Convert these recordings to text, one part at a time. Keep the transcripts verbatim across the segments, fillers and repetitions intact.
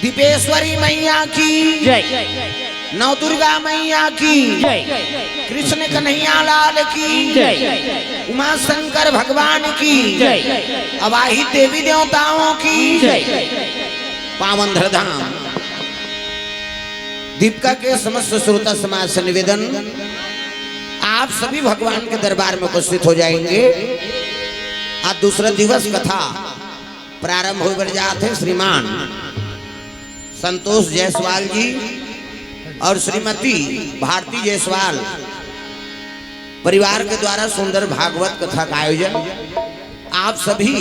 दीपेश्वरी मैया की जय। नवदुर्गा मैया की जय। कृष्ण कन्हैया लाल की जय। उमा शंकर भगवान की जय। अवाहित देवी देवताओं की जय। पावन धरधाम दीपिका के समस्त श्रोता समाज से निवेदन, आप सभी भगवान के दरबार में उपस्थित हो जाएंगे। आज दूसरा दिवस कथा प्रारंभ होय बर जात हे। श्रीमान संतोष जायसवाल जी और श्रीमती भारती जायसवाल परिवार के द्वारा सुंदर भागवत कथा का आयोजन। आप सभी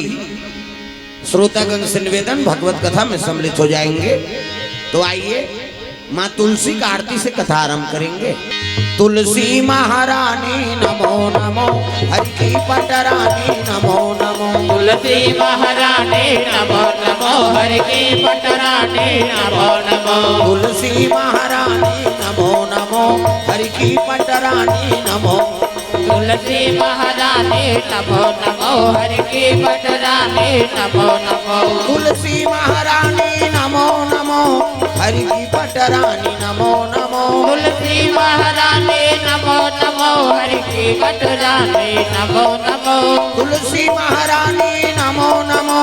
श्रोतागण से निवेदन, भगवत कथा में सम्मिलित हो जाएंगे। तो आइए, माँ तुलसी का आरती से कथा आरंभ करेंगे। तुलसी महारानी नमो नमो, हरि की पटरानी नमो नमो। तुलसी महारानी नमो नमो, हरि की पटरानी नमो नमो। तुलसी महारानी नमो नमो, हरि की पटरानी नमो। तुलसी महारानी नमो नमो, हरि की पटरानी नमो नमो। तुलसी महारानी नमो नमो, हरि की पटरानी नमो नमो। तुलसी महारानी नमो नमो, हरि की पटरानी नमो नमो। तुलसी महारानी नमो नमो,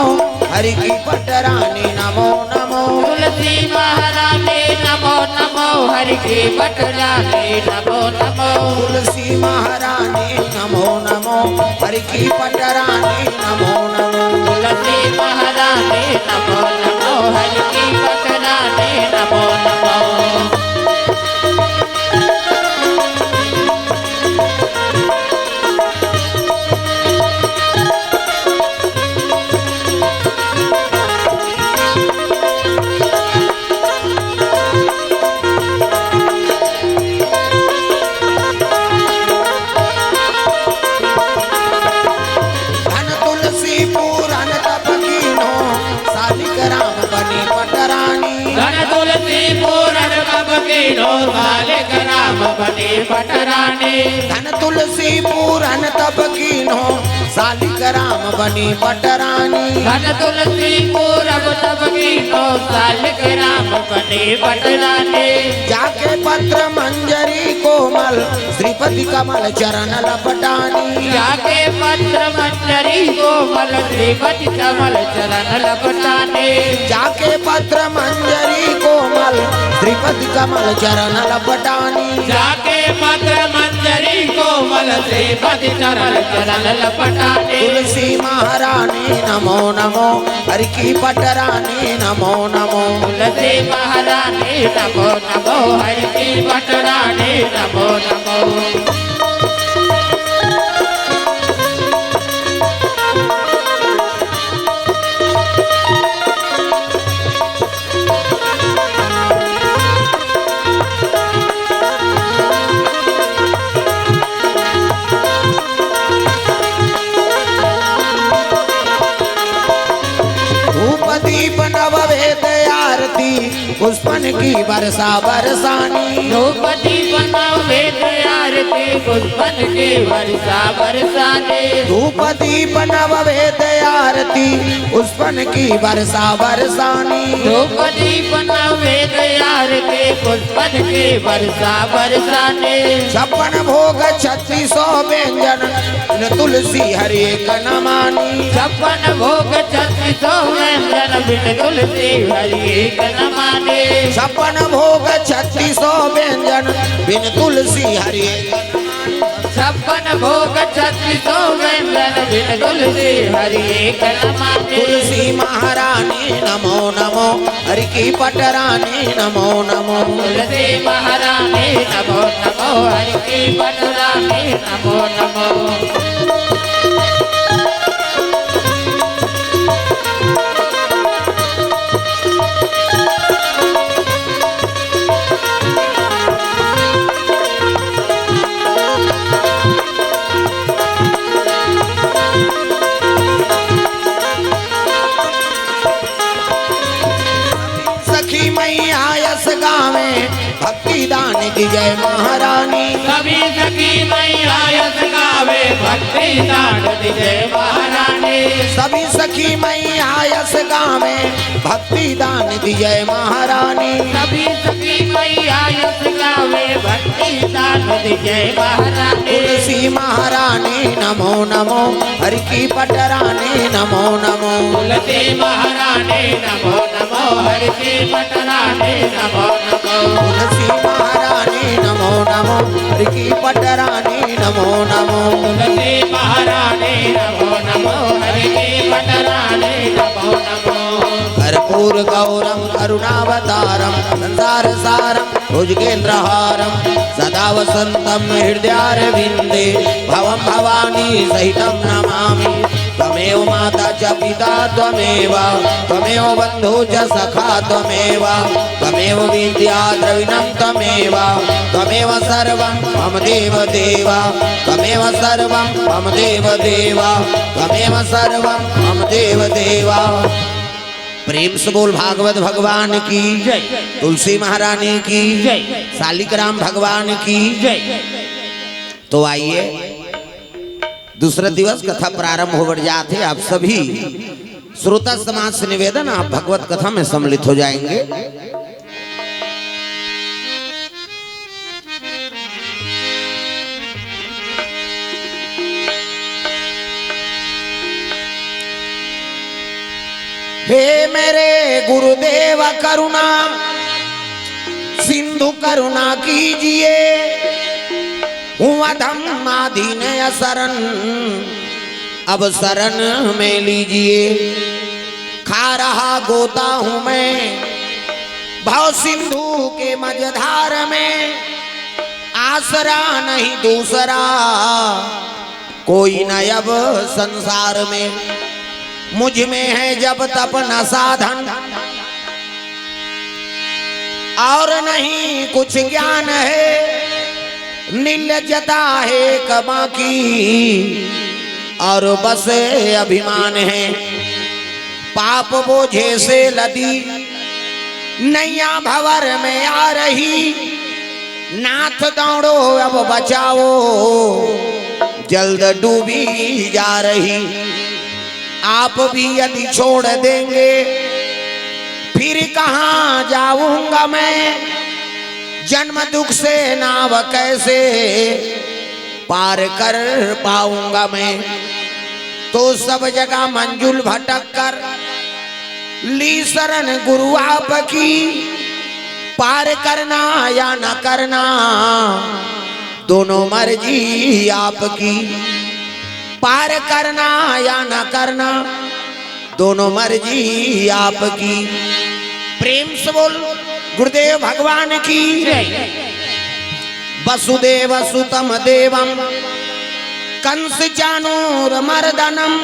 हरि की पटरानी नमो नमो। तुलसी महारानी नमो नमो, हरि की पटरानी नमो नमो। तुलसी महारानी नमो नमो, हरि की पटरानी नमो नमो। तुलसी महारानी नमो नमो, हरि की पटरानी नमो नमो। धन तुलसी पूरन तप कीन्हो, सालिक राम बनी पटरानी। धन तुलसी पूरन तप कीन्हो, सालिक राम बनी पटरानी। धन तुलसी पूरन तप कीन्हो, सालिक राम बनी पटरानी। धन तुलसी पूरन तप कीन्हो, सालिक राम बनी पटरानी। जाके पत्र मंजरी कोमल, श्रीपति कमल चरण लपटानी। जाके पत्र मंजरी कोमल, श्रीपति कमल चरण लपटानी। जाके पत्र मंजरी कोमल, श्रीपति कमल चरण लपटानी। जाके पत्र मंजरी कोमल, श्रीपति कमल चरण लपटानी। तुलसी महारानी नमो नमो, हरि की पटरानी नमो नमो। तुलसी महारानी नमो नमो, हरि की पटरानी नमो नमो। धूप दीप नववेद आरती, पुष्पन की वर्षा बरसानी। धूप दीप नववेद आरती, पुष्पन की वर्षा बरसानी। धूप दीप नववेद आरती, पुष्पन की वर्षा बरसानी। धूप दीप नववेद आरती, पुष्पन की वर्षा बरसानी। छप्पन भोग छत्तीसों व्यंजन, बिन तुलसी हरि एक न मानी। छप्पन भोग छत्तीसों व्यंजन, बिन तुलसी हरि एक न मानी। छप्पन भोग छत्तीसों व्यंजन, बिन तुलसी हरि एक न मानी। छप्पन भोग छत्तीसों व्यंजन, बिन तुलसी हरि एक न मानी। तुलसी महारानी नमो नमो, हरि की पटरानी नमो नमो। तुलसी महारानी नमो नमो, हरि की पटरानी नमो नमो। सखी मैया यस गावे, भक्ति दान दी जय महारानी। सभी सखी मैया यस गावे, भक्ति दान दी जय महारानी। सभी सखी मैया यस गावे, भक्ति दान दी जय महारानी। सभी सखी मैया यस गावे, भक्ति दान दी जय महारानी। तुलसी महारानी नमो नमो, हरि की पटरानी नमो नमो। तुलसी महारानी नमो नमो, हरि की पटरानी नमो नमो। तुलसी महारानी नमो नमो, हरि की पटरानी नमो नमो। तुलसी महारानी नमो नमो, हरि की पटरानी नमो नमो। कर्पूर गौरम करुणावतारम संसार सारम भुजगेंद्रहारं सदा वसन्तं हृदयारविन्दे भवं भवानी सहितं नमामि। त्वमेव माता च पिता त्वमेव, त्वमेव बन्धु च सखा त्वमेव, त्वमेव विद्या द्रविणं त्वमेव, त्वमेव सर्वं मम देव देव, त्वमेव सर्वं मम देव देव, त्वमेव सर्वं मम देव देव। प्रेम से बोल भागवत भगवान की जय। तुलसी महारानी की जय। शालिग्राम भगवान की जय। तो आइए, दूसरा दिवस कथा प्रारंभ होवत जात हे। आप सभी श्रोता समाज से निवेदन, आप भगवत कथा में सम्मिलित हो जाएंगे। हे मेरे गुरुदेव करुणा सिंधु करुणा कीजिए, हूँ अधम आदि नय शरण, अब शरण में लीजिए। खा रहा गोता हूँ मैं भव सिंधु के मझधार में, आसरा नहीं दूसरा कोई न अब संसार में। मुझ में है जब तप न साधन और नहीं कुछ ज्ञान है, निर्लज्जता है कमा की और बस अभिमान है। पाप बोझे से लदी नैया भंवर में आ रही, नाथ दौड़ो अब बचाओ, जल्द डूबी जा रही। आप भी यदि छोड़ देंगे, फिर कहाँ जाऊंगा मैं? जन्म दुख से नाव कैसे पार कर पाऊंगा मैं? तो सब जगह मंजुल भटक कर ली शरण गुरु आपकी, पार करना या न करना, दोनों मर्जी आपकी। पार करना या न करना, दोनों मर्जी आपकी। प्रेम से बोल गुरुदेव भगवान की जय। वसुदेव सुतम देवम कंस चानूर मर्दनम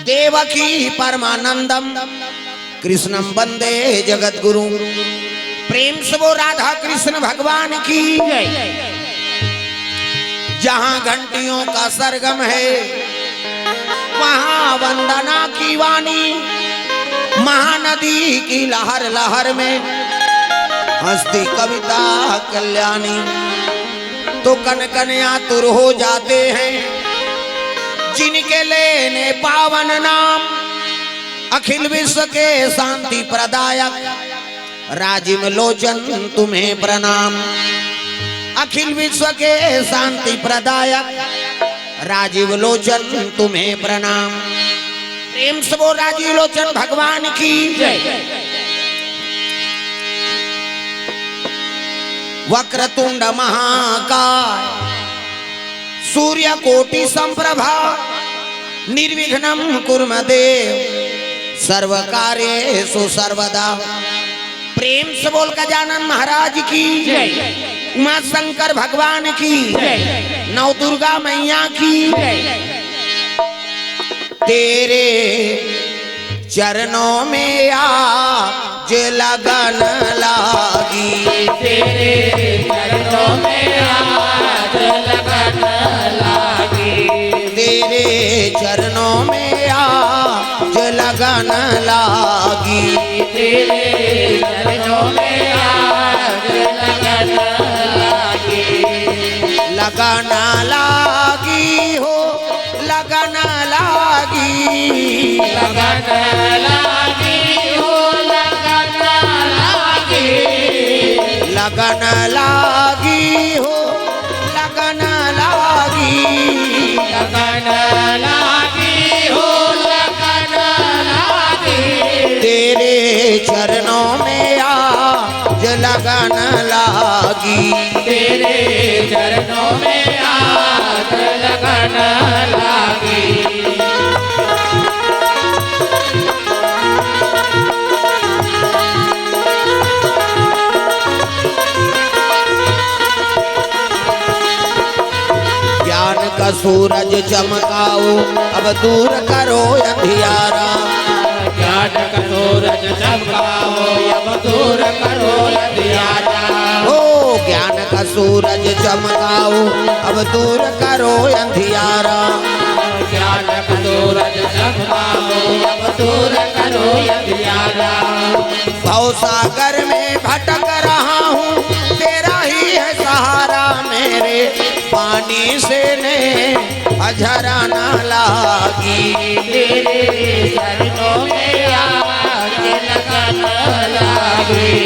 देवकी परमानंदम कृष्णम वंदे जगत गुरु। प्रेम से बोल राधा कृष्ण भगवान की जय। जहाँ घंटियों का सरगम है, वहाँ वंदना की वाणी, महानदी की लहर लहर में हंसती कविता कल्याणी। तो कन कन आतुर हो जाते हैं, जिनके लेने पावन नाम, अखिल विश्व के शांति प्रदायक राजीव लोचन तुम्हें प्रणाम। अखिल विश्व के शांति प्रदायक राजीव लोचन तुम्हें प्रणाम। प्रेम से बोल राजीव लोचन भगवान की जय। वक्रतुंड महाकाय सूर्य कोटि संप्रभा निर्विघ्नम कुरु मे देव सर्व कार्येषु सर्वदा। प्रेम से बोल गजानन महाराज की जय। उमा शंकर भगवान की जय। नव दुर्गा मैया की जय। तेरे चरणों में आज लगन लागी। तेरे चरणों में आज लगन लागी। तेरे चरणों में आज लगन लागी। तेरे चरणों में आज लगन लागी। लगन लागी हो, लगन लागी। लगन लागी हो, लगन लागी। लगन लागी हो, लगन लागी। लगन लागी हो, लगन लागी। तेरे चरणों में आज लगन लागी। तेरे चरणों में आज लगन लागी। ज्ञान का सूरज चमकाओ, अब दूर करो अंधियारा। ज्ञान का सूरज चमकाओ, अब दूर करो अंधियारा। ओ ज्ञान का सूरज चमकाओ, अब दूर करो अंधियारा। ज्ञान का सूरज चमकाओ, अब दूर करो अंधियारा। भव सागर में भटक रहा हूँ, तेरा ही है सहारा मेरे, पानी से ने अझरन लागी। तेरे चरणों में आज लगन लागी।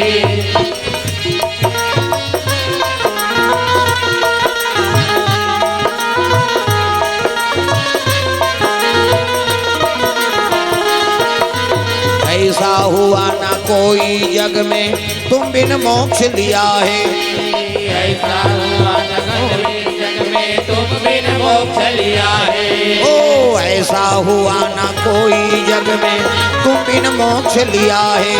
ऐसा हुआ ना कोई जग में तुम बिन मोक्ष लिया है। ऐसा हुआ ना कोई जग में तुम बिन मोक्ष लिया है। ओ ऐसा हुआ ना कोई जग में तुम बिन मोक्ष लिया है।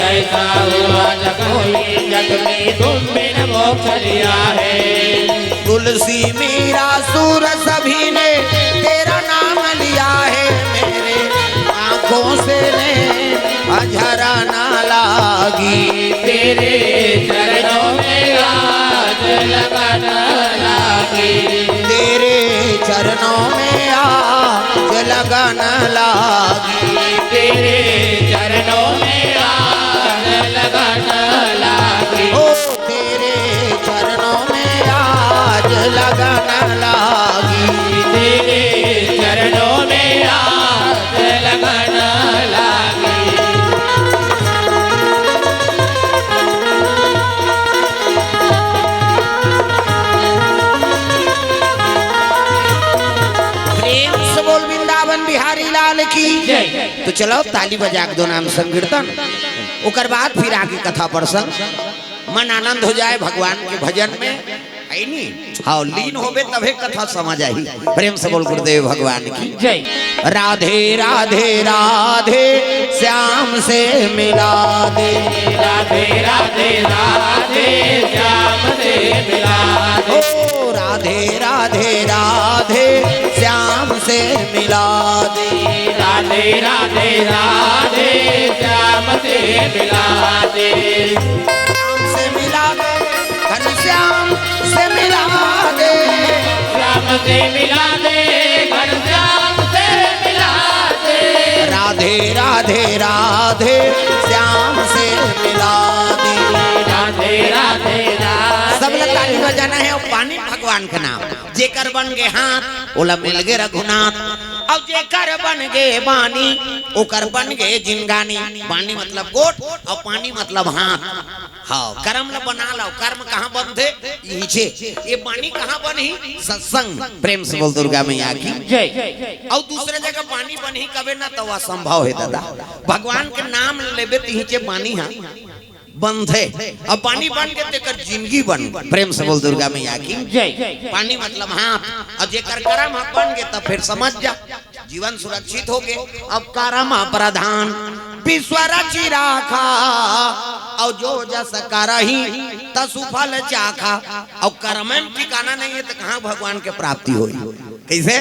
ऐसा हुआ ना कोई जग में तुम बिन मोक्ष लिया है। तुलसी मीरा सूर सभी ने तेरा नाम लिया है, मेरे आंखों से ने अझरन लागी। तेरे चरणों में आज लगन लागी। तेरे चरणों में आज लगन लागी। तेरे चरणों में आज लगन लागी। ओ तेरे चरणों में आज लगन लागी। तेरे चरणों में आज लगन लागी। प्रेम से बोल वृंदावन बिहारी लाल की। जय। तो चलो ताली बजा के दो नाम संकीर्तन, ओकर बाद फिर आगे कथा प्रसंग। मन आनंद हो जाए भगवान के भजन में, है नी? हाँ, लीन होबे तभे कथा समझ आई। प्रेम से बोल गुरुदेव भगवान की। जय। राधे राधे राधे, श्याम से मिला दे। राधे राधे राधे, श्याम से मिला दे। ओ राधे राधे राधे, श्याम से मिला दे। राधे राधे राधे, श्याम से मिला दे। श्याम से मिला दे, घनश्याम से मिला दे। श्याम से मिला दे, घनश्याम से मिला दे। राधे राधे राधे, श्याम से मिला दे। राधे राधे राधे। सब ला ताली बजाना है और पानी भगवान का नाम। जेकर बन गे हाथ, ओला मिल गे रघुनाथ। अउ जेकर बन गे बानी, ओकर बन गे जिनगानी। बानी मतलब गोठ, अउ पानी मतलब हाथ। हाँ, करम ला बना लो। करम कहाँ बनथे? इहिचे। ये बानी कहाँ बनही? सत्संग। प्रेम से बोल दुर्गा मैया की। जय। अउ दूसरे जगह बानी बनही कबे ना, तो असंभव है दादा। भगवान के नाम लेबे तिहिचे बानी हा बनथे। अब पानी बन के तेकर जिंदगी बन। प्रेम से बोल दुर्गा मैया की। जय। पानी मतलब हाथ, और जेकर करम ह बन गे, तब फिर समझ जा, जीवन सुरक्षित हो गे। अब करम प्रधान विश्व रचि राखा, और जो जस करही तसु फल चाखा। और करम में ठिकाना नहीं है, तो कहाँ भगवान के प्राप्ति होई? कैसे?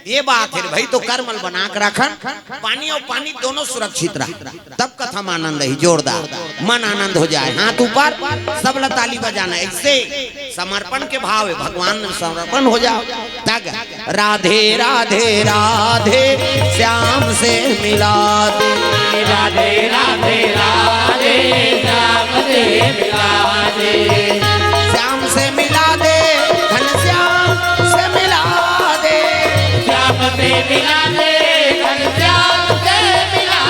ये बात है भाई, तो कर्म ल बना के रखन, पानी और पानी दोनों सुरक्षित रह, तब कथा में आनंद ही जोरदार, मन आनंद हो जाए। हाथ ऊपर, सब ला ताली बजाना, ऐसे समर्पण के भाव है, भगवान में समर्पण हो जाओ। तग राधे राधे राधे, श्याम से मिला दे। राधे राधे राधे, श्याम से मिला से मिला दे, घनश्याम से मिला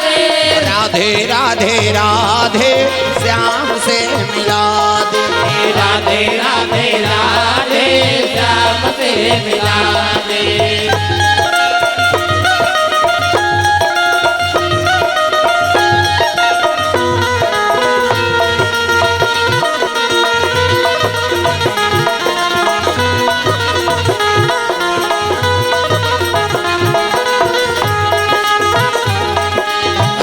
दे। राधे राधे राधे श्याम से मिला दे। राधे राधे राधे श्याम से मिला दे।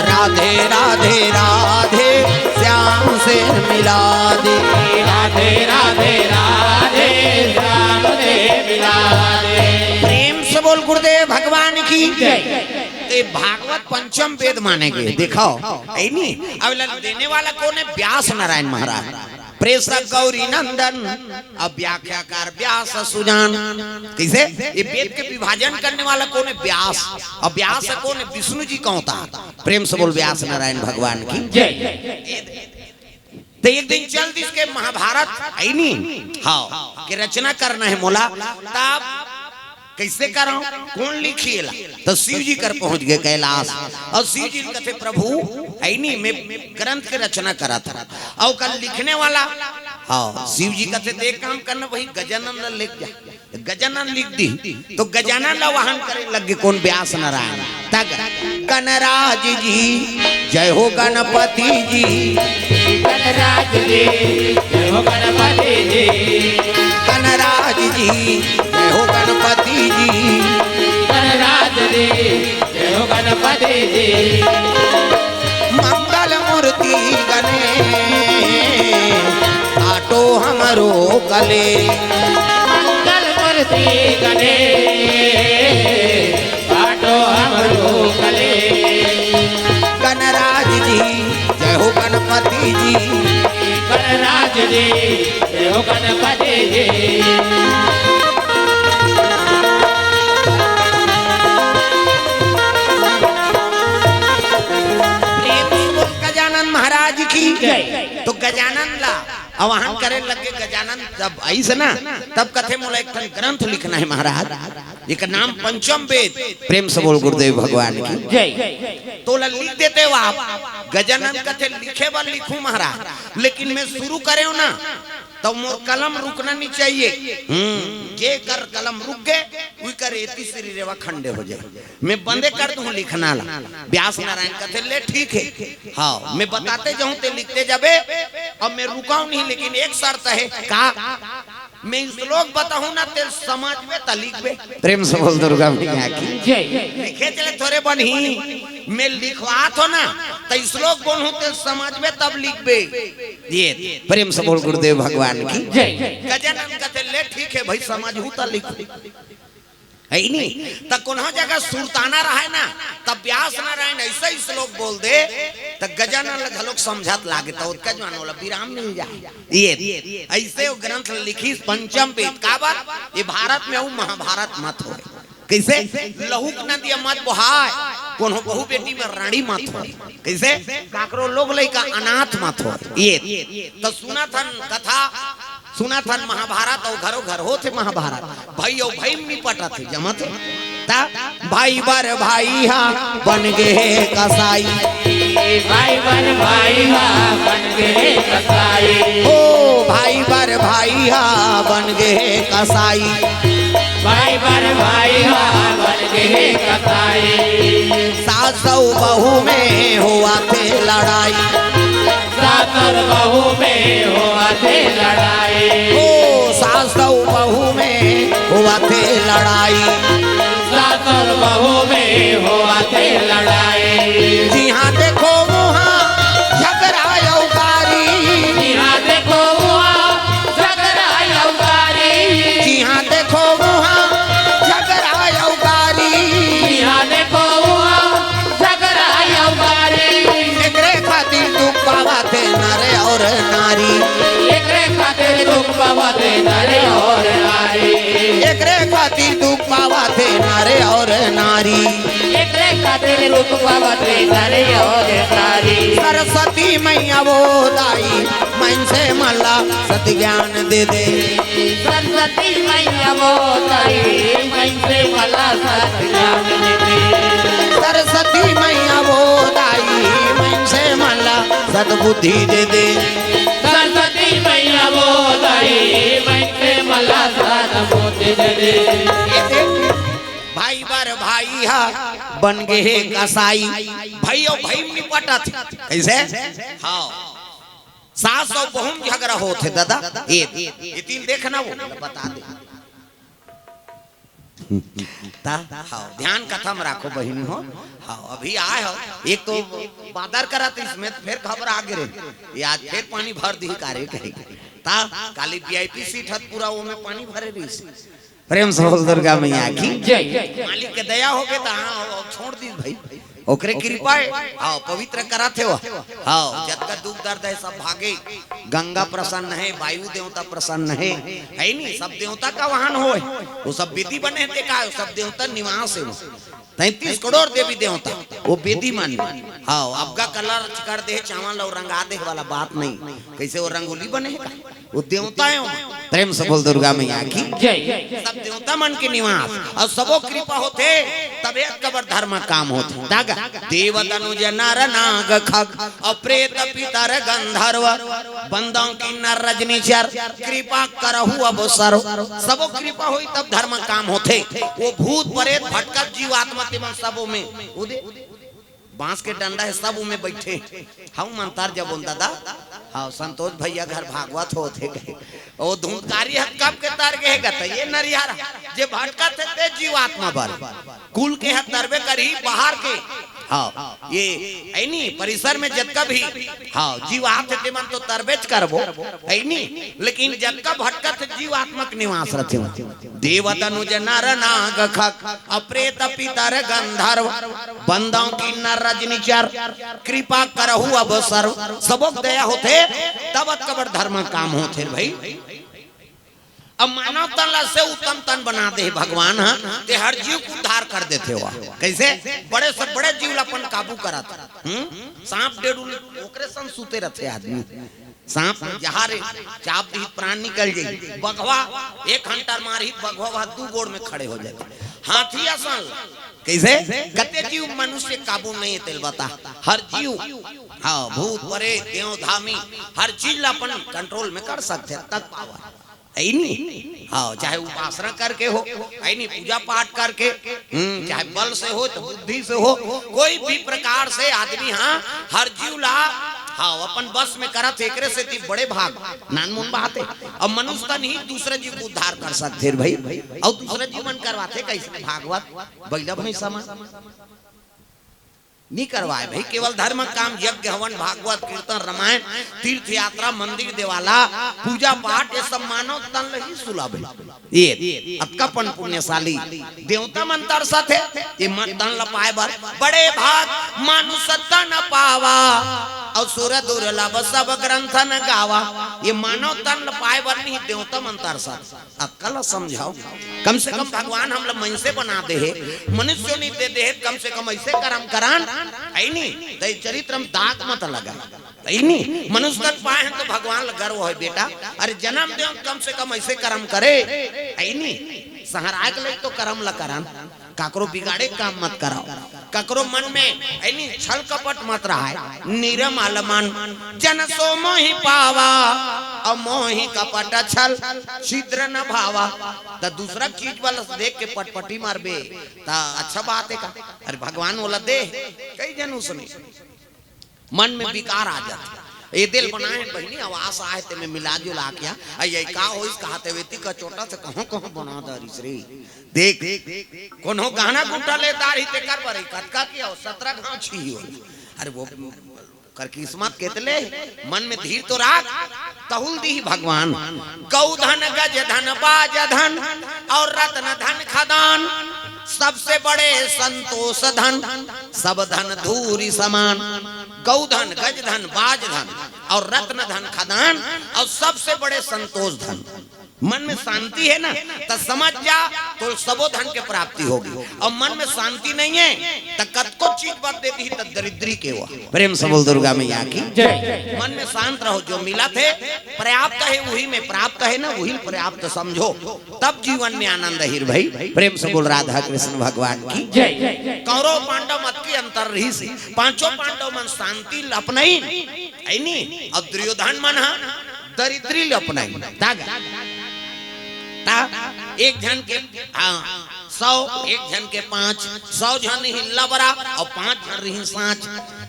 राधे राधे राधे श्याम से मिला दे। राधे राधे राधे श्याम से मिला दे। प्रेम से बोल गुरुदेव भगवान की जय। तो ये भागवत पंचम वेद माने गए। देखो, है नी? अब ला देने वाला कौन है? व्यास नारायण महाराज। प्रेषक गौरी नंदन, अब व्याख्याकार व्यास सुजान। कैसे? ये वेद के विभाजन करने वाला कौन है? व्यास। अब व्यास है कौन है? विष्णु जी का अवतार। प्रेम से बोल व्यास नारायण भगवान की जय। तो एक दिन चल दिस के महाभारत है नी, हाँ, के रचना करना है मोला, तब कैसे करो, कौन लिखी एला? तो शिव जी कर पहुंच गए कैलाश। और शिव जी कथे, प्रभु, है नी, मैं ग्रंथ के रचना करा था। और कल लिखने वाला, हाँ, शिव जी कथे, देख काम करना, वही गजानन ला लेके जा। गजानन लिख दी, तो गजानन ला वाहन करे लग गे कौन? व्यास नारायण। तक गणराज जी, जय हो गणपति जी। गणराज जी, जय हो गणपति जी। गणराज जी, जय हो गणपति जी। गणराज जी, जय हो गणपति जी। मंगल मूर्ति गणेश, काटो हमरो कलेश। मंगल मूर्ति गणेश, काटो हमरो कलेश। गणराज जी, जय हो गणपति जी। गणराज जी, जय हो गणपति जी। प्रेम से बोल गजानन महाराज की जय। तो गजानन ला आवाहन करे लगे गजानन, जब आइस ना, तब कथे, मोला एक ठन ग्रंथ लिखना है महाराज, एक नाम पंचम वेद। प्रेम से बोल गुरुदेव भगवान की जय। तोला लिख देते हो आप। गजानन कथे, लिखे बर लिखूं महाराज, लेकिन मैं शुरू करे हो ना, तो मोर कलम रुकना नहीं चाहिए। हम्म, जे कर कलम रुक गए, उही कर एती श्री रेवा खंडे हो जाए। मैं बंदे कर दूं लिखना ला। व्यास नारायण कथे, ले ठीक है, हाँ, मैं बताते जाऊं, ते लिखते जाबे, अब मैं रुकाऊं नहीं, लेकिन एक शर्त है। का? मैं श्लोक बताऊं ना, ते समझबे त लिखबे। प्रेम से बोल दुर्गा मैया की जय। लिखे चले थोरे बनही, मैं लिखवात हो ना, त श्लोक बोलूं, ते समझबे तब लिखबे। ये प्रेम से बोल गुरुदेव भगवान की जय। गजानन कथे, ले ठीक है भाई, समझहू त लिख। है ही नहीं। त कोनो जगह सुरताना रहे ना, तब व्यास नारायण ऐसा ही श्लोक बोल दे, त गजानन ला घलोक समझत लागे, त ओतका जुवान ओला विराम मिल जाए। ये ऐसे वो ग्रंथ लिखिस पंचम वेद। काबर? ये भारत में हो, महाभारत मत होए। कैसे? लहू के नदिया मत बोहाय, कोनो बहू बेटी में रानी मत होए। कैसे? काकरो लोग लइका अनाथ मत होए। ये त सुनत हन कथा, सुनत हन महाभारत, अउ घरो घर होथे महाभारत। भाई अउ भाई म नी पटत हे, जमत हे। त भाई बर भाई हा बन गे हे कसाई। भाई बर भाई हा बन गे हे कसाई। ओ भाई बर भाई हा बन गे हे कसाई। भाई बर भाई हा बन गे हे कसाई। सास अउ बहू में होवत हे लड़ाई। सास अउ बहू में होवत हे लड़ाई। ओ सास अउ बहू में होवत हे लड़ाई। सास अउ बहू में होवत हे लड़ाई। जिहाँ देखो उहाँ झगरा अउ गारी। जिहाँ देखो उहाँ झगरा अउ गारी। जिहाँ देखो उहाँ झगरा अउ गारी। जिहाँ देखो उहाँ झगरा अउ गारी। एकरे खातिर दुख पावत हे नर अउ नारी। एकरे खातिर दुख पावत हे नर अउ नारी। एकरे खातिर दुख पावत हे नर अउ नारी। एकरे खातिर दुख पावत हे नर अउ नारी। सरस्वती मैया वो दाई, मनसे मन ला सत ज्ञान दे दे। सरस्वती मैया वो दाई, मनसे मन ला सत ज्ञान दे दे। सरस्वती मैया वो दाई, मनसे मन ला सत बुद्धि दे दे। सरस्वती मैया वो दाई, मनसे मन ला सत बुद्धि दे दे। ये देख, भाई बर भाई हा बन गे हे कसाई। भाई अउ भाई म निपटत हे। कइसे? हाँ। सास अउ बहू म झगरा होत हे, दादा। ये, ये तीन देखना वो, बता दे। ता, हाँ, ध्यान कथा म राखो बहिनी हो। हाँ, अभी आए हो। एक तो बादर करत इसमें, फेर घबरा गे रे। ये आज फेर पानी भर दी का रे कहे। ता, काली वीआईपी सीट हत पूरा वो में पानी भरे रहिस। प्रेम से बोल दुर्गा मैया की। जय। मालिक के दया होगे त हाँ, छोड़ दी भाई। ओकरे कृपा हे। हाँ, पवित्र करत हे वो। हाँ, जतका दुख दर्द हे सब भागे। गंगा प्रसन्न हे, वायु देवता प्रसन्न हे। हे नी, सब देवता का वाहन होय। वो सब बेदी बने हे, देखा हे, सब देवता निवास हे वो। तैंतीस करोड़ देवी देवता, वो बेदी मन। हाँ, अबका कलर कर दे, चावल अउ रंगा दे वाला बात नहीं। कइसे वो रंगोली बने हे? वो देवता हे वो। प्रेम से बोल दुर्गा मैया की। जय। सब देवता मन के निवास अउ सबो कृपा होथे, तभे अतका बड़ धर्म काम होथे। दागा, देव तनुज नर नाग खग अउ प्रेत पितर गंधर्व, बंदव किन्नर रजनीचर, कृपा करहु अब सर्व। सबो कृपा होई तब धर्म काम होथे। वो भूत प्रेत भटकत जीव आत्मा तेमन सबो में, वो दे, बांस के डंडा हे, सब उमे बइठे। हऊ मंतर जब ओन दादा, हाँ, संतोष भैया घर भागवत होत हे कहे। ओ धुंधकारी ह कब के तर गे हे गा, त ये नरियर ह, जे भटकत हे ते जीवात्मा बर। कुल के ह तरबे करही बाहर के। हाँ, ये ऐनी परिसर में जतका भी, हाँ, जीव आत हे तेमन तो तरबेच करबो, ऐनी। लेकिन जतका भटकत हे जीवात्मा के निवास रथे। देव तनुज नर नाग खग, अउ प्रेत पितर गंधर्व, बंदव किन्नर रजनीचर, कृपा करहु अब सर्व। सबो के दया होथे, तब अतका बड़ धर्म काम होथे भाई। अब मानव तन ला से उत्तम तन बना दे भगवान ह, ते हर जीव के उद्धार कर देथे वा। कइसे? बड़े से बड़े जीव ला अपन काबू करत। हम्म? सांप डेडुल ओकरे संग सुते रथे आदमी। सांप जहाँ रे चाप दिही, प्राण निकल जाई। बघवा एक हंटर मारही, बघवा वहाँ दू गोड़ में खड़े हो जाए। हाथी असन। कइसे? कते जीव मनुष्य काबू नहीं हे तेल बता। हर जीव, हाँ, भूत, प्रेत, देव, धामी, हर चीज ला अपन कंट्रोल में कर सकथे, तक पावर। ऐनी? हाँ, चाहे उपासना करके हो, ऐनी पूजा पाठ करके, हम्म, चाहे बल से हो, त बुद्धि से हो, कोई भी प्रकार से आदमी, हाँ, हर जीव ला, हाँ, अपन बस में करत हे, एकरे सेती बड़े भाग, नानमुन बात हे। अब मनुष्य तन ही दूसरे जीव के उद्धार कर सकथे भाई, अउ दूसरे जीव मन करवाथे कइसे? भागवत, बइला भैंसा मन। नी करवाय भाई, केवल धर्म काम, यज्ञ, हवन, भागवत, कीर्तन, रामायण, तीर्थ यात्रा, मंदिर देवाला, पूजा पाठ, ये सब मानव तन ल ही सुलभ हे। ये अतका पन पुण्यशाली देवता मन तरसत हे, ये मन तन ल पाय बर। बड़े भाग मानुष तन पावा, अउ सुर दुर्लभ सब ग्रंथन गावा। ये मानव तन ल पाय बर नहीं देवता मन तरसत। अक्कल समझाओ, कम से कम भगवान हमला मनसे बना दे हे, मनुष्य नहीं दे दे हे, कम से कम ऐसे करम करन, ऐनी? तई चरित्र में दाग मत लगा, ऐनी? मनुष्य तन पाए हन तो भगवान ला गर्व होय बेटा, अरे जन्म देव कम से कम ऐसे करम करे, ऐनी? सहराय के लई तो करम ला करन। काकरो बिगाड़े काम मत कराओ, काकरो मन में ऐनी छल कपट मत रहाय। निरमल मन जन सो मोहि पावा, अउ मोहि कपट छल छिद्र न भावा। त दूसरा चीज वाला देख के पटपटी मारबे त अच्छा बात हे का? अरे भगवान ओला दे, कई जन उसने मन में विकार आ जाथे। ए दिल बनाए हे बहिनी, आवास आए ते में मिला जुला के आ, ये का होइस कहा ते वेती का चोटा से कहों कहों बना दारिस रे। देख, कोनो गहना गुट्टा ले दारी तेकर बरे कतका के हो, सतरा घाव छी हो। अरे वो कर किस्मत केतले, मन में धीर तो राख, तहुल दी भगवान। गौ धन, गज धन, बाज धन अउ रत्न धन खदान, सबसे बड़े संतोष धन, सब धन धूरि समान। गौ धन, गज धन, बाज धन अउ रत्न धन खदान अउ सबसे बड़े संतोष धन। मन में शांति हे ना, त समझ जा, तोला सबो धन के प्राप्ति होगे। अउ मन में शांति नइ हे, त कतको चीज बर दे दिही, त दरिद्री के हुआ। प्रेम से बोल दुर्गा मैया की। जय। मन में शांत रहो, जो मिलत हे, पर्याप्त हे, उही में प्राप्त हे ना, उही पर्याप्त समझो, तब जीवन में आनंद हे रे भई। प्रेम से बोल राधा कृष्ण भगवान की। जय। कौरव पांडव मत के अंतर रहिस, पांचों पांडव मन शांति ल अपनाइन, हे नी? अउ दुर्योधन मन ह दरिद्री ल अपनाइन। त गा, त एक झन के, हाँ, सौ, एक झन के पांच, सौ झन ही लबरा अउ पांच झन रहिन सांच।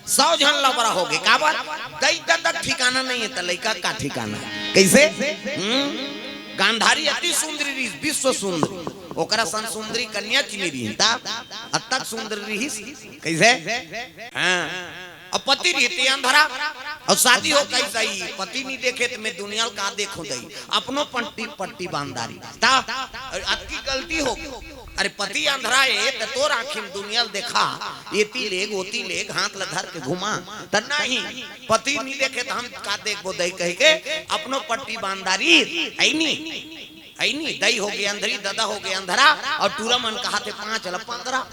सौ झन लबरा होगे, काबर? दई ददा के ठिकाना नइ हे, त लइका के का ठिकाना? कइसे? हम्म? गांधारी अति सुंदरी रहिस, विश्व सुंदरी। ओकरा सन सुंदरी कन्या च नइ रहिस, त अतक सुंदरी रहिस। कइसे? हाँ। अउ पति रहिस ते अंधरा, अउ शादी होगे कइसे ही? पति नइ देखे त मैं दुनिया ल का देखहूं दई, अपनो पट्टी, पट्टी बांध डारिस। त अतकी गलती होगे। अरे पति अंधरा हे, त तोर आँखी में दुनिया ल देखा, एती लेग, ओती लेग, हाथ ल धर के घुमा, त नहीं, पति नइ देखे त हम का देखबो दई कहिके, अपनो पट्टी बांध डारिस, हे नी? हे नी? दई होगे अंधरी, ददा होगे अंधरा, अउ टूरा मन कहाथे पांच ल पंद्रह।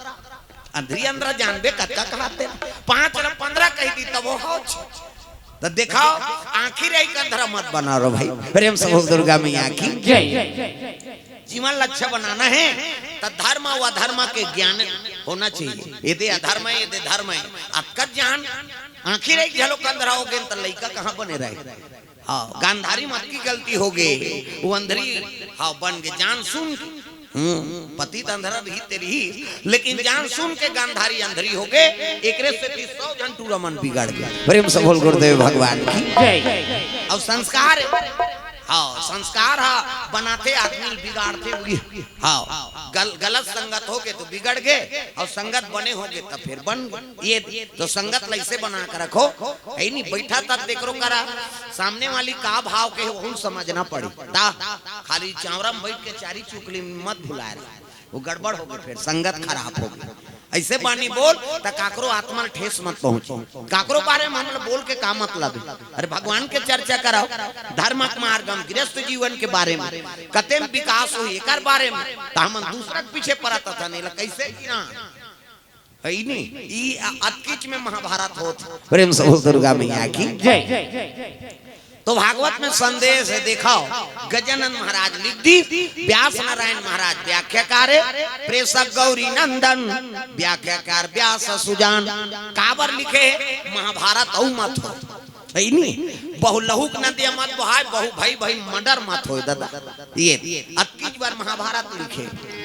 अंधरी अंधरा जानबे कतका कहाथे, पांच ल पंद्रह कहि दिस तभो होच। त देखव, आँखी रहिके अंधरा मत बनाव रे भई। प्रेम से बोल दुर्गा मैया की। जय। जीवन लक्ष्य बनाना हे, त धर्म अउ अधर्म के ज्ञान होना चाहिए। एदे अधर्म हे, एदे धर्म हे। अतका जान, आँखी रहिके घलो अंधरा होगे, त लइका कहाँ बने रहे? हाँ, गांधारी मत के गलती होगे, वो अंधरी, हाँ, बन गे, जान सुन के। हम्म, पति त अंधरा रहिस ते रहिस, लेकिन जान सुन के गांधारी अंधरी होगे, एकरे सेती सौ झन टूरा मन बिगड़ गे। प्रेम से बोल गुरुदेव भगवान की। जय। अउ संस्कार, हाँ, संस्कार ह बनाथे आदमी ल, बिगाड़थे उही। हाँ, गल-, गलत संगत होगे त बिगड़ गे, अउ संगत बने होगे त फेर बन गे। ये तो संगत ल अइसे बना के रखो, हे नी? बइठा तक देखरो करा, सामने वाली का भाव के हे, वहू समझना पड़ी। त खाली चांवरा में बइठ के चारी चुकली मत भुलाय रहा, वो गड़बड़ होगे, फेर संगत खराब होगे। अइसे बानी बोल त काकरो आत्मा ल ठेस मत पहुंचे। काकरो बारे में हमला बोल के का मतलब हे? अरे भगवान के चर्चा कराव, धर्म के मार्ग में, गृहस्थ जीवन के बारे में, कते में विकास होही एकर बारे में, त हमन दूसरा के पीछे परत हथन, एला कइसे गिना? हे नी? ई अ-, अतकीच में महाभारत होत। प्रेम से बोल दुर्गा मैया की। जय। तो भागवत में संदेश हे, देखव, गजानन महाराज लिख दिस, व्यास नारायण महाराज व्याख्याकार हे, प्रेषक गौरी नंदन, व्याख्याकार व्यास सुजान। काबर लिखे हे? महाभारत अउ मत हो। हे नी? बहु लहू के नदिया मत बहाय, बहु भई भई मर्डर मत होय ददा। ये अतकीच बार महाभारत लिखे।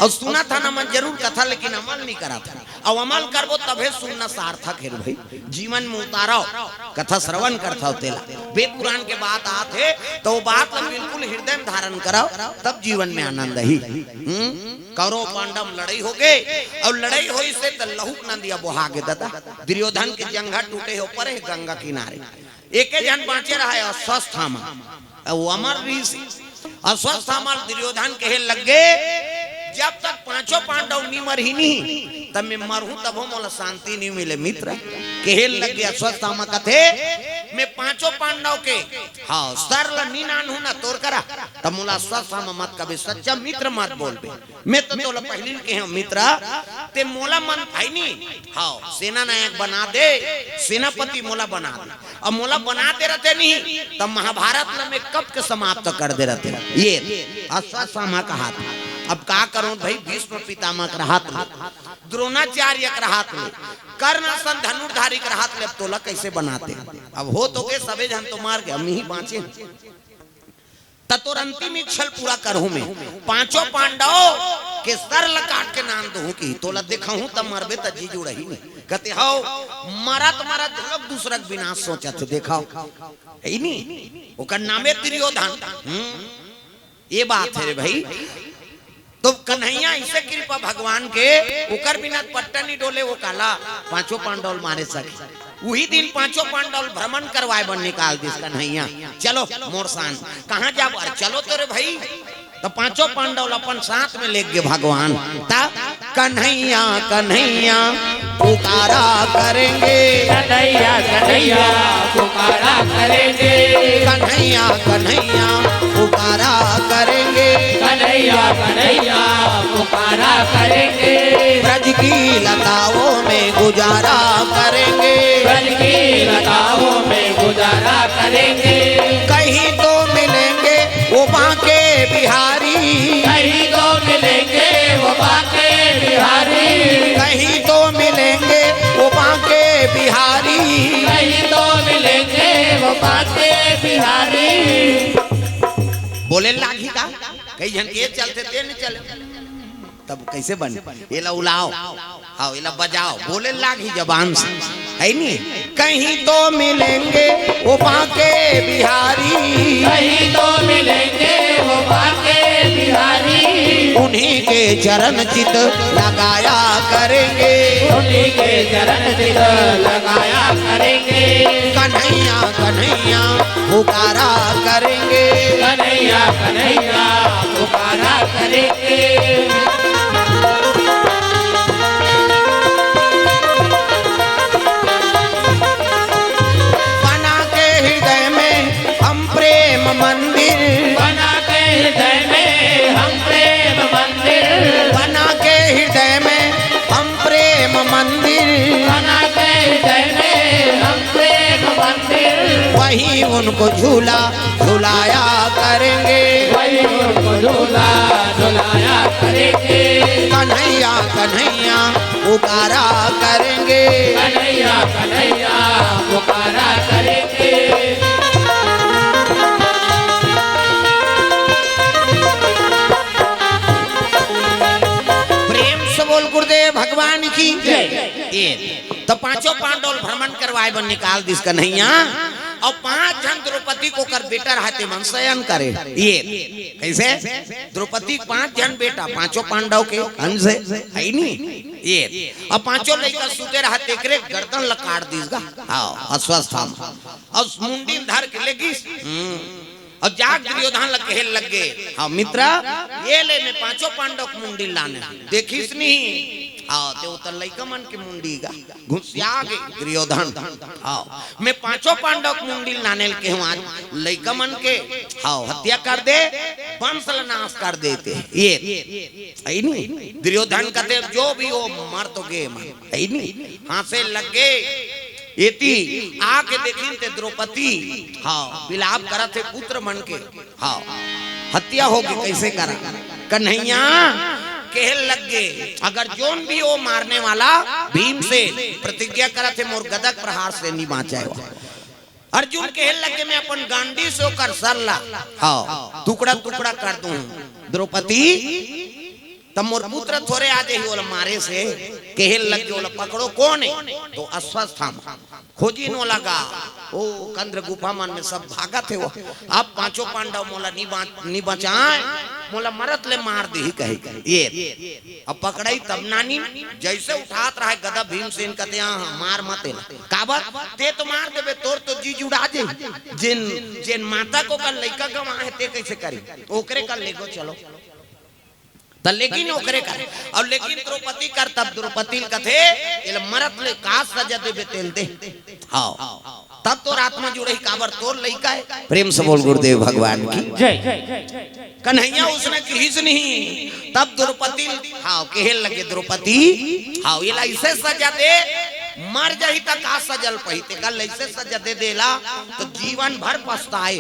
अउ सुनत हन हमन जरूर कथा, लेकिन अमल नइ करत हन। अउ अमल करबो तभे सुनना सार्थक हे रे भई। जीवन में उतारव, कथा श्रवण करथव तेला। वेद पुराण के बात आत हे, त वो बात ल बिल्कुल हृदय में धारण करव, तब जीवन में आनंद ही। हम्म? कौरव पांडव लड़ई होगे, अउ लड़ई होइस हे त लहू के नदिया बोहा गे ददा। दुर्योधन के जंघा टूटे हे, ऊपर हे गंगा किनारे। एके झन बांचे रहय अश्वत्थामा, अउ अमर रहिस। अश्वत्थामा ल दुर्योधन कहे लग गे, "जब तक पांचों पांडव नइ मरही नहीं, तब मैं मरहूं तभो मोला शांति नइ मिले मित्र।" कहे लग गे अश्वत्थामा कथे, "मैं पांचों पांडव के, हाँ, सर ल नइ नानहूं ना तोर करा, तब मोला अश्वत्थामा मत कबे, सच्चा मित्र मत बोलबे।" मैं तो तोला पहिली ले कहे हंव मित्र, ते मोला मन भाई नी, हाँ, सेना नायक बना दे, सेनापति मोला बना दे। अब मोला बना दे रहते नहीं, तब महाभारत ल मैं कब के समाप्त कर दे रहते। ये अश्वत्थामा के हाथ। अब का करों भाई, भीष्म पितामह के रहत ले, द्रोणाचार्य के रहत ले, कर्ण असन धनुर्धारी के रहत ले, अब तोला कइसे बनाते? अब हो तो गे, सबे झन तो मर गे, अब मैं ही बांचे हंव। त तोर अंतिम इच्छा ल पूरा करहूं मैं। पांचों पांडव के सर ल काट के नान दूहूं कि तोला देखहूं त मरबे त जी जुड़ही नहीं। कथे, "हव, मरत मरत घलोक दूसरा के विनाश सोचत हे, देखव।" हे नी? ओकर नामे दुर्योधन। हम्म। ये बात हे रे भाई। तो कन्हैया अइसे कृपा भगवान के, ओकर बिना पट्टा नइ डोले, वो काला पांचों पांडव ल मारे सके। उही दिन पांचों पांडव ल भ्रमण करवाय बर निकाल दिस कन्हैया। "चलो मोर संग।" "कहाँ जाबो?" "अरे चलो तो रे भाई।" त पांचों पांडव ल अपन साथ में लेग गे भगवान। त कन्हैया कन्हैया पुकारा करेंगे। कन्हैया कन्हैया पुकारा करेंगे। कन्हैया कन्हैया पुकारा करेंगे। कन्हैया कन्हैया पुकारा करेंगे। ब्रज की लताओं में गुजारा करेंगे। ब्रज की लताओं में गुजारा करेंगे। कहीं तो मिलेंगे वो बांके बिहारी। कहीं तो मिलेंगे वो बांके बिहारी। कहीं तो मिलेंगे वो बांके बिहारी। कहीं तो मिलेंगे वो बांके बिहारी। बोले लागही का? कई झन के चलथे ते नइ चले। तब कइसे बने? एला उलाव, हाँ, एला बजाव, बोले लागही जबान से, हइ नी? कहीं तो मिलेंगे वो बांके बिहारी। कहीं तो मिलेंगे वो बांके बिहारी। उन्हीं के चरण चित लगाया करेंगे। उन्हीं के चरण चित लगाया करेंगे। कन्हैया कन्हैया पुकारा करेंगे। कन्हैया कन्हैया पुकारा करेंगे। बना के हृदय में हम प्रेम मंदिर। बना के हृदय में हम प्रेम मंदिर। बना के हृदय में हम प्रेम मंदिर। बना के हृदय में हम प्रेम मंदिर। वहीं उनको झूला झुलाया करेंगे। वहीं उनको झूला झुलाया करेंगे। कन्हैया कन्हैया पुकारा करेंगे। कन्हैया कन्हैया पुकारा करेंगे। प्रेम से बोल गुरुदेव भगवान की जय। ये तो पांचों पांडव भ्रमण करवाए बर निकाल दिस कन्हैया, अउ पांच झन द्रौपदी के ओकर बेटा रहते मन शयन करे। ये कइसे? द्रौपदी के पांच झन बेटा, पांचों पांडव के अंश हे, हइ नी? ये अब पांचों लइका सुते रहते, एकरे गर्दन ल काट दिस गा। हाँ, अश्वत्थामा। अउ मुंडी ल धर के लेगिस। हम्म। अउ जाके दुर्योधन ल कहे लग गे, "हाँ मित्र, ये ले मैं पांचों पांडव के मुंडी लाने हँव, देखिस नहीं?" हाँ, ते ओतन लइका मन के मुंडी गा, घुसिया गे दुर्योधन। हाँ, मैं पांचों पांडव के मुंडी लाने ल कहे हँव, आज लइका मन के, हाँ, हत्या कर दे, वंश ल नाश कर देते। ये, हइ नी? दुर्योधन कथे, "जो भी हो, मर तो गे मन।" हइ नी? हाँसे लग गे। एती आके देखिन ते द्रौपदी, हाँ, बिलाप करत हे पुत्र मन के, हाँ, हत्या हो गे, कइसे करा? कन्हैया कहे लग गे, अगर जोन भी हो मारने वाला, भीमसेन प्रतिज्ञा करत हे, मोर गदा के प्रहार से नइ बाँचय ओ। अर्जुन कहे लग गे, मैं अपन गांडी से ओकर सर ला, हाँ, टुकड़ा टुकड़ा कर दूँ। द्रौपदी, त मोर पुत्र थोरे आ जाही ओला मारे से, कहे लग गे, ओला पकड़ो, कोन हे? तो अश्वत्थामा। खोजिन ओला गा, ओ कंदर गुफा मन में सब भागत हे ओ। अब पांचों पांडव मोला नी बाँच-, नी बचाय, मोला मरत ले मार दिही कहे। ये अब पकड़ाई तब नानी, जइसे उठात रहय गदा, भीमसेन कथे, "हाँ, हाँ, मार मत एला।" काबर? ते तो मार देबे, तोर तो जी जुड़ा जाही। जेन, जेन माता के ओकर लइका गँवाय हे, ते कइसे करही? ओकरे कर लेगो, चलो। त लेकिन ओकरे कर, अउ लेकिन द्रौपदी कर, तब द्रौपदी ल कथे, "एला मरत ले का सजा देबे तेला दे।" हाँ, तब तोर आत्मा जुड़ही, काबर तोर लइका हे। प्रेम से बोल गुरुदेव भगवान की जय। कन्हैया उसने किहिस नहीं, तब द्रौपदी, हाँ, कहे लगे द्रौपदी, हाँ, एला अइसे सजा दे, मर जाही त का सजा ल पाही, तेकर ले अइसे सजा दे देला, त जीवन भर पछताय।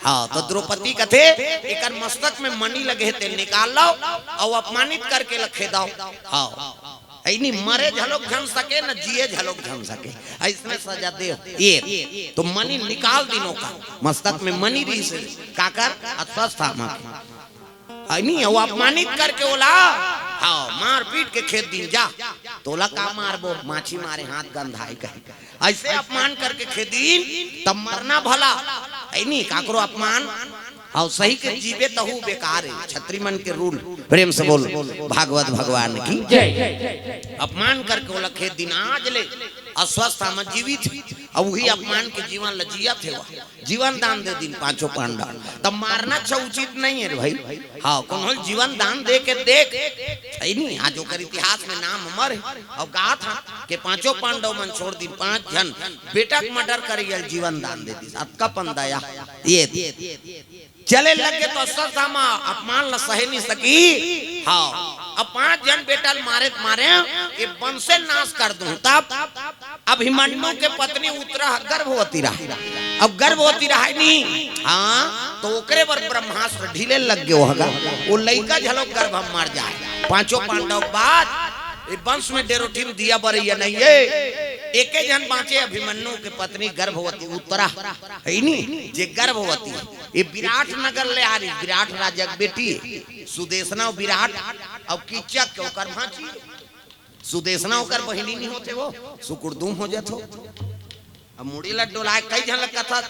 हाँ, त द्रौपदी कथे, "एकर मस्तक में मणि लगे हे, तेला निकाल लव, अउ अपमानित करके ल खेदव।" हाँ, हइ नी, मरे घलोक झन सके, न जिए घलोक झन सके, अइसने सजा दे। ये तो मणि निकाल दिन ओकर, मस्तक में मणि रहिस हे, काकर? अश्वत्थामा के। हइ नी, अउ अपमानित करके ओला, हाँ, मारपीट के खेद दिन, "जा, तोला का मारबो, माछी मारे हाथ गंधाय," कहे। अइसे अपमान करके खेदिन, तब मरना भला, हइ नी, काकरो अपमान, अउ सही के जीबे तहू बेकार हे, छत्री मन के रूल। प्रेम से बोल भागवत भगवान की जय। अपमान करके ओला खेदिन, आज ले अश्वत्थामा जीवित हे, अउ उही अपमान के जीवन ल जियत हे, वो जीवन दान दे दिन पांचों पांडव। तब मारना अच्छा उचित नहीं है रे भाई। हाँ, कोनो ल जीवन दान दे के देख, सही नहीं। आज ओकर इतिहास में नाम अमर है। अउ गात हा के पांचों पांडव मन छोड़ दिन, पांच झन बेटा के मर्डर करे ल जीवन दान दे दिन। अतका पन दया ये चले लगे तो अश्वत्थामा अपमान ल सहे नहीं सकी। हाँ, अब पांच झन बेटा ल मारे त मारे, ये वंश नाश कर दूं। तब अभिमन्यु के पत्नी उत्तरा गर्भवती रहा। अब गर्भवती रहा नहीं, हाँ, तो ओकरे बर ब्रह्मास्त्र ढीले लग गयो होगा। वो लइका झलो गर्भ म मर जाए। पांचों पांडव के बाद ये वंश में डेरोटिन दिया बरैया नहीं है। एके झन बांचे अभिमन्यु के पत्नी गर्भवती उत्तरा, है नी, जे गर्भवती है। ये विराट नगर ले आ रही, विराट राजा के बेटी है। सुदेशना अउ विराट अउ कीचक के ओकर भांची। सुदेशना ओकर बहिनी नहीं होथे, वो सुकुरदुम हो जात हो। अब मुड़ी ल डोलाए कई झन ल कथस,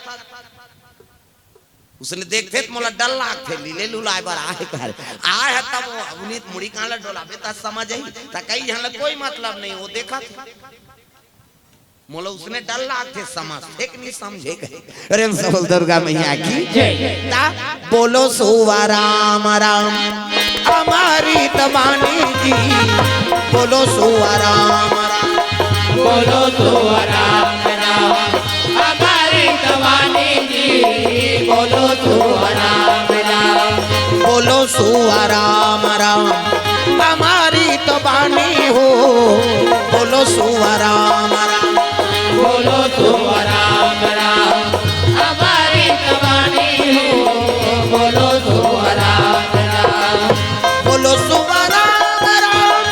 उसने देखथे त मोला डर लागथे, लीले लुलाए बर आहे कहे। आए ह तब वो अवनीत मुड़ी कान ल डोलाबे त समझ आई, त कई झन ल कोई मतलब नहीं, वो देखत मोला उसने डर लागथे, समझथे कि नहीं समझे कहे। प्रेम से बोल दुर्गा मैया की। जय। ता बोलो सुवा राम राम अमृत बानी जी, बोलो सुवा राम राम। बोलो सुवा राम राम अमृत बानी जी, बोलो सुवा राम राम। बोलो सुवा राम राम अमृत बानी हो, बोलो सुवा राम राम। बोलो सुवा राम राम अमृत बानी हो, बोलो सुवा राम राम। बोलो सुवा राम राम,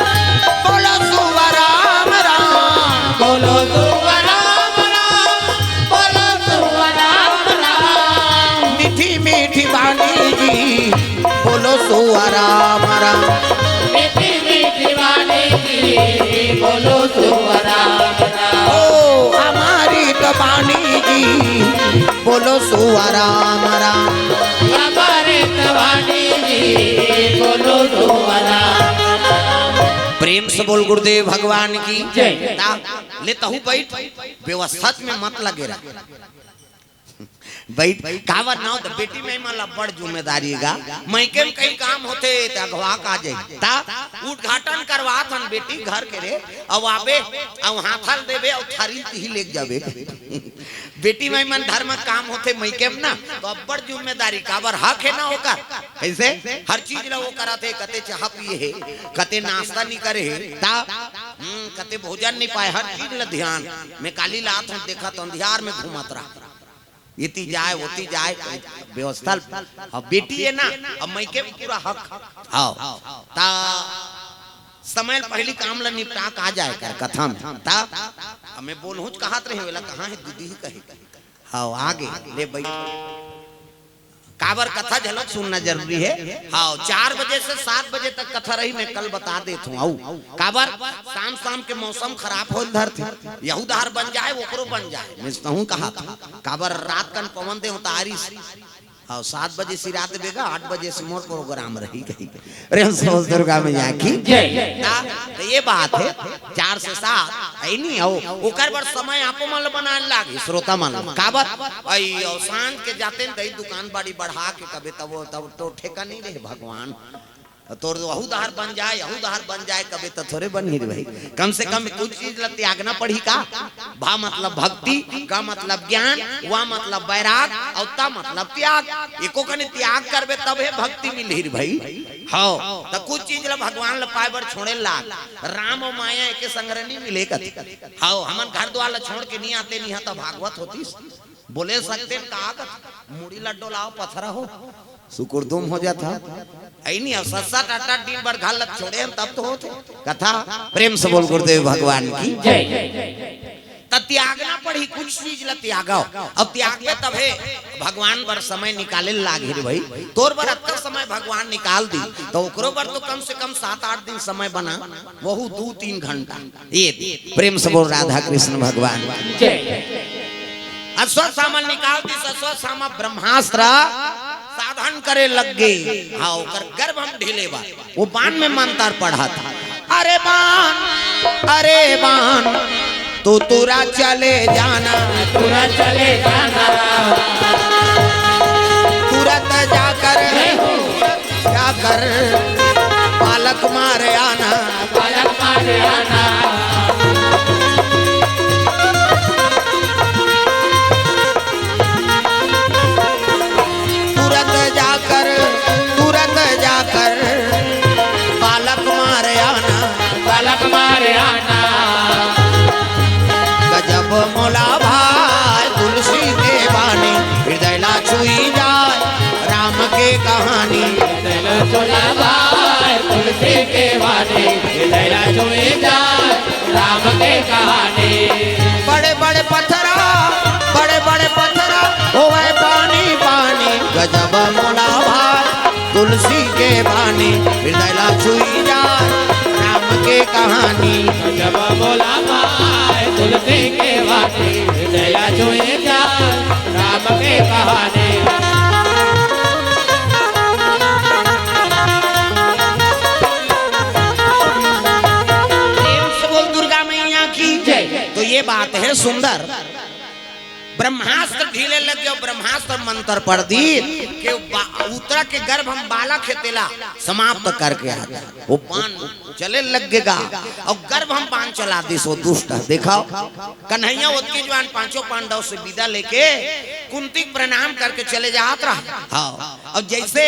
बोलो सुवा राम राम। बोलो सुवा राम राम, बोलो सुवा राम राम। मीठी मीठी बानी जी, बोलो सुवा राम राम। मीठी मीठी बानी जी, बोलो सुवा राम राम। ओ अमृत बानी जी, बोलो सुवा राम राम। अमृत बानी जी, बोलो सुवा राम राम। प्रेम से बोल गुरुदेव भगवान की। जय। ता, ले तहु बैठ, व्यवस्था में मत लगे रह। बैठ, काबर ना हो त बेटी में मन ला बड़ जिम्मेदारी गा। मइके में कहीं काम होथे त अगवा का जाई। ता उद्घाटन करवात हन बेटी घर के रे, अउ आबे, अउ हाथल देबे, अउ थारी तिही लेके जाबे। बेटी में मन धर्म काम होथे मइके में ना, तो अब्बड़ जिम्मेदारी, काबर हक हे ना ओकर। कैसे? हर चीज ला वो करत हे, कते चाह पिए हे, कते नाश्ता नहीं करे हे, ता, हम्म, कते भोजन नहीं पाए, हर चीज ला ध्यान। मैं काली लात हूँ, देखा तो अंधियार में घूमत रहा। एती जाए, ओती जाए, व्यवस्था। अब बेटी हे ना, अब मइके पूरा हक। हाँ। ता समय ल पहिली काम ल निपटा का जाए कर कथा में। ता अब मैं बोलहूँ कहत रहे, वेला कहाँ हे दीदी ही कहे। हाँ, आगे ले बैठ। काबर कथा झलक सुनना जरूरी हे। हाँ, चार बजे से सात बजे तक कथा रही, मैं कल बता देत हूँ। आऊ काबर शाम शाम के मौसम खराब होल धरथे, यहू धार बन जाए, ओकरो बन जाए। मैं कहूँ कहा था, काबर रात कन पवन देवता आरिस। हाँ, सात बजे से रात बेगा, आठ बजे से मोर प्रोग्राम रही कही। प्रेम से बोल दुर्गा मैया की। जय। ता, तो ये बात हे, चार से सात, है नहीं हो, ओकर बर समय आपो मन ल बनाए लागे, श्रोता मन ल। काबर? आई, अउ सांझ के जाते न दई दुकान बाड़ी बढ़ा के कबे तब, तब तो ठेका नहीं रहे भगवान। तोर वहू दहार बन जाए, यहू दहार बन जाए, कबे तो थोरे बनही रे भाई। कम से कम कुछ चीज ल त्यागना पड़ही का? भा मतलब भक्ति, गा मतलब ज्ञान, वा मतलब बैराग, अउ ता मतलब त्याग। एको कने त्याग करबे तब हे भक्ति मिलही रे भाई। हव, त कुछ चीज ल भगवान ल पाए बर छोड़े लाग। राम अउ माया एके संग रह नी मिले कथे। हव, हमन घर द्वार ल छोड़ के नी आते, नी हा त भागवत होतिस। बोले सकते हैं, का कर? मुड़ी ल डोलाओ, पथरा हो, सुकुरदुम हो जाता। ऐ नहीं, अब सस्सा टाटा दिन भर घर ल छोड़े हम, तब तो होते। कथा प्रेम से बोल गुरुदेव भगवान की। जय। त त्यागना पड़ही, कुछ चीज ल त्यागव। अब त्यागबे तभे भगवान बर समय निकाले लागही रे भाई। तोर बर अतका समय भगवान निकाल दी, त ओकरो बर तो कम से कम सात आठ दिन समय बना, वहू दू तीन घंटा। ये प्रेम से बोल राधा कृष्ण भगवान। जय। अश्वत्थामा निकाल दिस, अश्वत्थामा ब्रह्मास्त्र साधन करे लग गे। हाँ, ओकर गर्भ म ढीले बा। वो बाण में मंत्र पढ़त हे, अरे बाण, अरे बाण, तो तुरंत चले जाना, तुरंत चले जाना। तुरंत जाकर, जाकर बालक मारे आना। बालक मारे आना। तुरंत जाकर, तुरंत जाकर बालक मारे आना। बालक मारे आना। गजब मोला भाए तुलसी के बानी, हृदय ला छुई जाए राम के कहानी। हृदय ला छुई जाए तुलसी के बानी, हृदय ला छुई जाए राम के कहानी। बड़े बड़े पथरा, बड़े बड़े पथरा होवे पानी पानी। गजब मोला भाए तुलसी के बानी, हृदय ला छुई जाए राम के कहानी। गजब मोला भाए तुलसी के बानी, हृदय ला छुई जाए राम के कहानी। प्रेम से बोल दुर्गा मैया की जय। तो ये बात है सुंदर। ब्रह्मास्त्र ढीले लग गयो, ब्रह्मास्त्र मंत्र पढ़ दी कि बा-, उत्तरा के गर्भ में बालक हे तेला समाप्त करके आ जा। वो बाण चले लगेगा और गर्भ में बाण चला दिस वो दुष्ट। देखो, कन्हैया ओतकी जुवान पांचों पांडव से विदा लेके कुंती के प्रणाम करके चले जात रहा। हाँ, और जैसे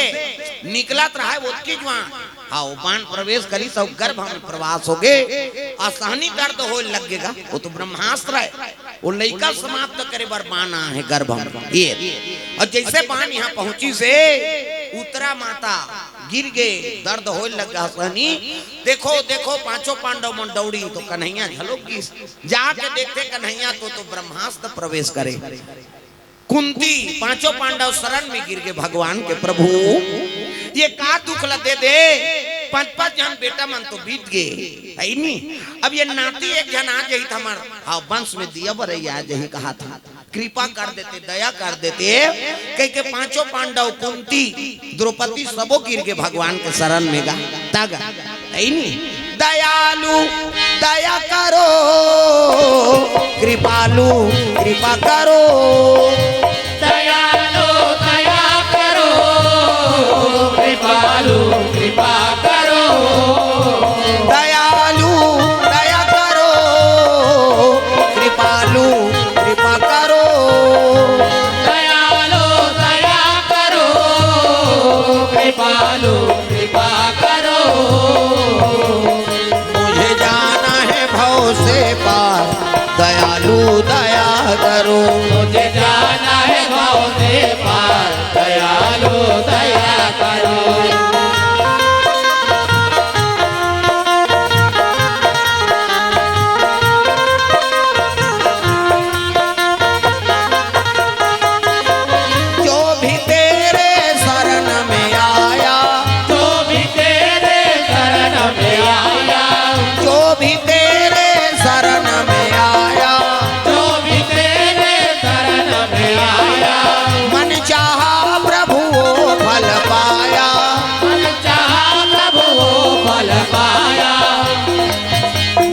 निकलत रहा ओतकी जुवान, हाँ, वो बाण प्रवेश करिस और गर्भ में प्रवास होगे। असहनी दर्द होए लगेगा, वो तो ब्रह्मास्त्र है। वो लइका समाप्त करे बर बाण आहे गर्भ में। ये और जैसे बाण यहाँ पहुंचिस हे, उत्तरा माता गिर गे, दर्द होए लग गा सहनी। देखो, देखो, पांचों पांडव मन दौड़ी तो कन्हैया झलक गिस। जाके देखथे कन्हैया तो, तो ब्रह्मास्त्र प्रवेश करे। कुंती पांचों पांडव शरण में गिर गे भगवान के, प्रभु ये का दुख ला दे दे, पांच पांच झन बेटा मन तो बीत गे, है नी? अब ये नाती एक झन आ जाही त हमर, हाँ, वंश में दिया बरैया आ जाही, कहा था, कृपा कर देते, दया कर देते, कह के पांचों पांडव, कुंती, द्रौपदी सबो गिर गे भगवान के शरण में गा, तग, है नी? दयालु दया करो, कृपालु कृपा करो। दयालु दया करो, कृपालु कृपा करो। दयालु दया करो, कृपालु कृपा करो। दयालु दया करो, कृपालु कृपा करो। मुझे जाना है भव से पार, दयालु दया करो। मुझे जाना है भव से पार, दयालु दया करो। जो भी तेरे शरण में आया, जो भी तेरे शरण में आया, जो भी तेरे शरण में आया, जो भी तेरे शरण में आया, मन चाहा प्रभु वो फल पाया, मन चाहा प्रभु वो फल पाया।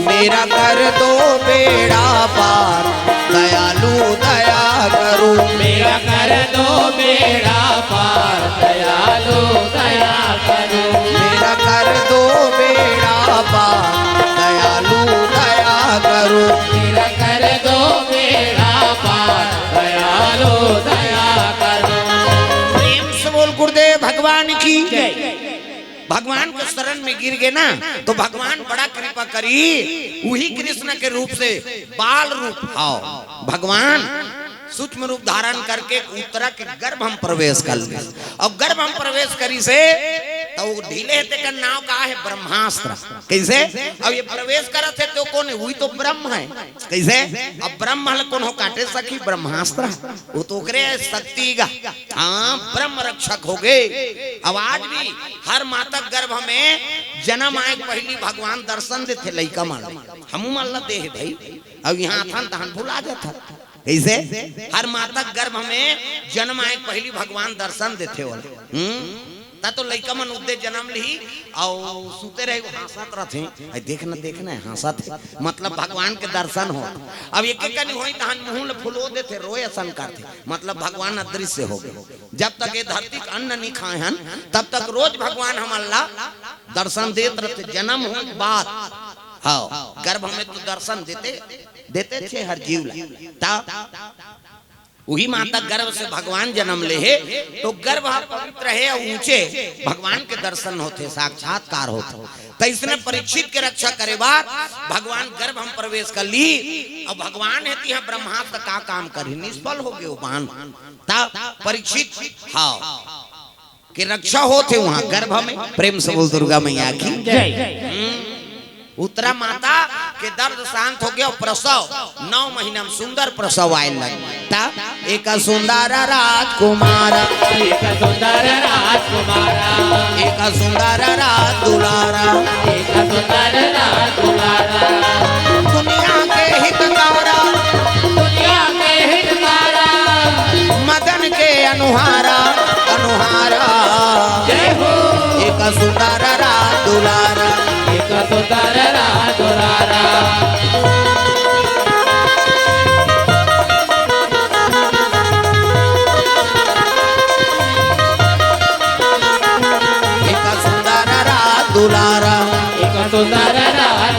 मेरा कर दो बेड़ा पार, दयालु दया करो। मेरा कर दो बेड़ा पार, दयालु दया करो। मेरा कर दो बेड़ा पार, दयालु दया करो। मेरा कर दो बेड़ा पार, दयालु दया करो। प्रेम से बोल गुरुदेव भगवान की जय। भगवान के शरण में गिर गे ना, तो भगवान बड़ा कृपा करी। वही कृष्ण के रूप से बाल रूप, हाँ, भगवान सूक्ष्म रूप धारण करके उत्तरा के गर्भ में प्रवेश कर ले। अब गर्भ में प्रवेश करिस हे, तो वो ढीले हे, तेकर नाव का है? ब्रह्मास्त्र। कैसे? अब ये प्रवेश करत हे तो कौन है? वही तो ब्रह्म है। कैसे? अब ब्रह्म हल कौन हो काटे सकी? ब्रह्मास्त्र। वो तो ओकरे शक्ति गा। हाँ, ब्रह्म रक्षक होगे। अब आज भी हर माता गर्भ में जन्म आए के पहिली भगवान दर्शन देथे लइका मन ला। हमू मन ला दे हे भाई। अब यहाँ अथन तहन भुला जाथन। कैसे? हर माता गर्भ में जन्म आए के पहिली भगवान दर्शन देथे ओला। हम्म? त तो लइका मन उद्दे जन्म लिही, अउ सुते रहे, वो हाँसत रथे। "अई देख न, देख न, हाँसत हे।" मतलब भगवान के दर्शन हो। अब एक एक कनी होई, तहन मुँह ल फुलो देथे, रोए असन करथे। मतलब भगवान अदृश्य हो गए। जब तक ये धरती के अन्न नहीं खाए हन, तब तक रोज भगवान हमन ला दर्शन देत रथे। जन्म हो बात, हाँ, गर्भ में तो दर्शन देते, देते थे हर जीव ला। ता उही माता गर्भ से भगवान जन्म ले हे, तो गर्भ ह पवित्र हे अउ ऊंचे, भगवान के दर्शन होथे, साक्षात्कार होथे। त इसने परीक्षित के रक्षा करे बर भगवान गर्भ हम प्रवेश कर ली। अब भगवान हे, तिहा ब्रह्मास्त्र का काम करही, निष्फल हो गयो बाण। त परीक्षित, हाँ, के रक्षा होथे वहां गर्भ में। प्रेम से बोल दुर्गा मैया की। जय। उत्तरा माता के दर्द शांत हो गया। प्रसव, नौ महीना में सुंदर प्रसव आए लगे। ता एक सुंदर राजकुमार, एक सुंदर राजकुमार, एक सुंदर राज दुलारा, एक सुंदर राजकुमार, दुनिया के हितकारा, दुनिया के हितकारा, मदन के अनुहारा, अनुहारा। जय हो। एक सुंदर राज दुलारा, एक सुंदर राज दुलारा, एक सुंदर राज दुलारा, एक सुंदर राज